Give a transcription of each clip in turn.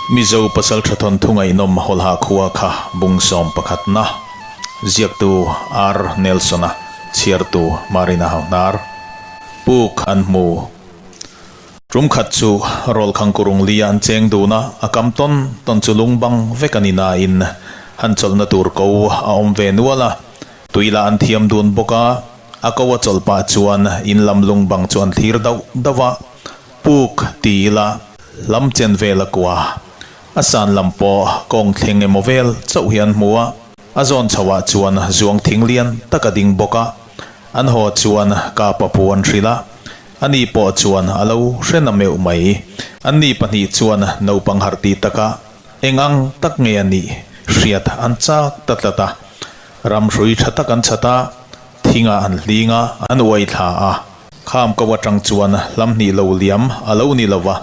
Mizo pasaltha thawnthu ngaihnawm Hawlha khua kha bung sawm pakhatna, ziaktu R. Nelson-a, chhiartu Marina Hauhnar. Puk an hmu. Tum khat chu Rawlkhang kurung lia an cheng dun a, a kam tawn tawn chu lung bang vek a ni nain han chawlhna tur ko a awm ve nual a, tui lah an thiam dun bawk a, a ko a chawlh pah chuan in lam lung bang chu an thlir dauh dauh a. Puk ti ila lam chen vel a kua. A san lam pawh kawng thleng emaw vel chauh hi an hmu a, a zawn chho ah chuan zuang thing lian tak a ding bawk a. An haw chuan ka papu an hrilh a, ani pawh chuan a lo hre na meuh mai. Anni pahnih chuan naupang harh tih takah eng ang tak nge a nih hriat an chak ta tlat a. Ram hrui tha tak an chhat a, Thingah an hling a, an uai thla a. Kham ko atang chuan hlam hnih lo liam a lo ni lo va,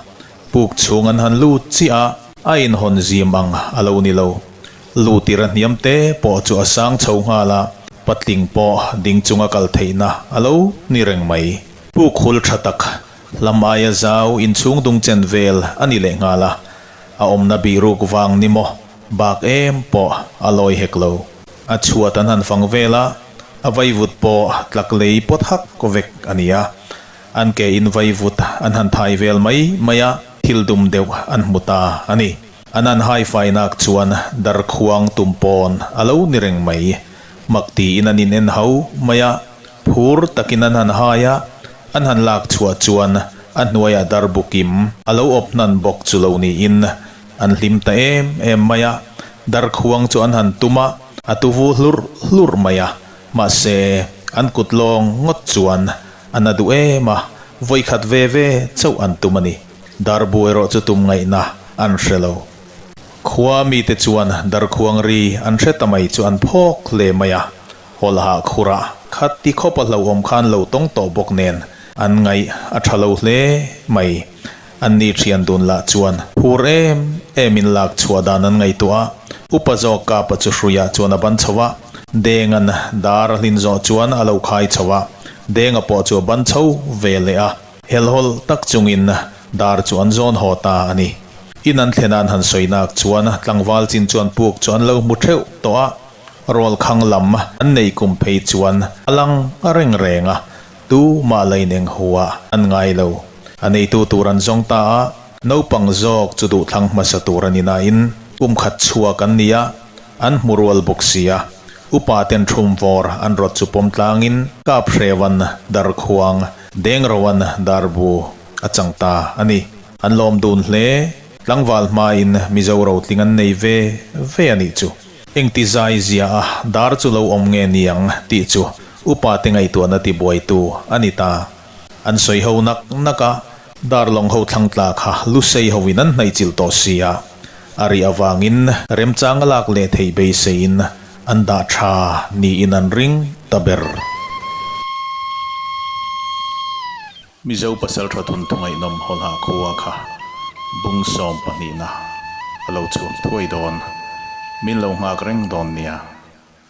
puk chhung an han lut chiah a, a inhawn zim ang a lo ni lo. Lutir a hniam te pawh chu a sang chho nghal a, patling pawh ding chunga kal theihna a lo ni reng mai. Puk hul tha tak, hlam aia zau inchhung dung chen vel a ni leh nghal a, a awmna bihruk vang ni maw bak em pawh a lawi hek lo. A chhuat an han fang vel a, a vaivut pawh tlak lei pawt hak vek a ni a. An ke in vaivut an han thai vel mai mai a, thil dum deuh an hmu ta a ni. An han hai fai nak chuan darkhuang tum pawn a lo ni reng mai. Mak tiin an in en ho mai a, phur takin an han hai a, an han lak chhuah chuan a hnuaiah darbu kim a lo awp hnan bawk chu lo niin An hlim ta em em mai a, darkhuang chu an han tum a, a tuvu hlurh hlurh mai a, mahse an kut lawng ngawt chuan a na duh em a, vawikhat ve ve chauh an tum a ni. Darbu erawh chu tum ngaihna an hre lo. Khua mite chuan darkhuang ri an hre ta mai chu an phawk hle mai a, hawlhah khurah khat ti khawp a hlauhawm khan lo tawng tawh bawk nen an ngaih a tha lo hle mai. An ni thian dun lah chuan phur em em in lak chhuah dan an ngaihtuah a, upa zawk kapa chu hruiah chuan a ban chho a, Denga'n dar a hlin zawh chuan a lo khai chho a, Denga pawh chu a ban chho ve leh a, helhawlh tak chungin dar chu an zawn haw ta a ni. In an thlen an han sawi nak chuan tlangval chin chuan puk chu an lo hmu theuh tawh a, rawlkhang lam an nei kum phei chuan a lang reng reng a, Tu mah la ineng hua an ngai lo. A neitu tur an zawng ta a, naupang zawk chu duhthlang hmasa tur a ni nain kum khat chhuak an ni a, an hmu rual bawk si a. Upa ten thum vawr an rawt chu pawm tlangin Kap Hrevan Darkhuang Dengro-an Darbu a chang ta a ni. An lawm dun hle. Tlangval hmain Mizo rotling an nei ve ve a nih chu. Engti zai zia a dar chu lo awm nge niang tih chu Upa te ngaihtuahna tibuaitu a ni ta. An sawi ho nak nak a, Darlawng ho thlang tla kha Lusei hoin an hnaihchilh tawh si a, a rih avangin remchang a lak leh theih beiseiin an dah tha niin an ring ta ber. Mizo pasaltha thawnthu ngaihnawm Hawlha khua kha bung sawm pahnihna a lo chhuak thuai dawn. Min lo nghak reng dawn nia.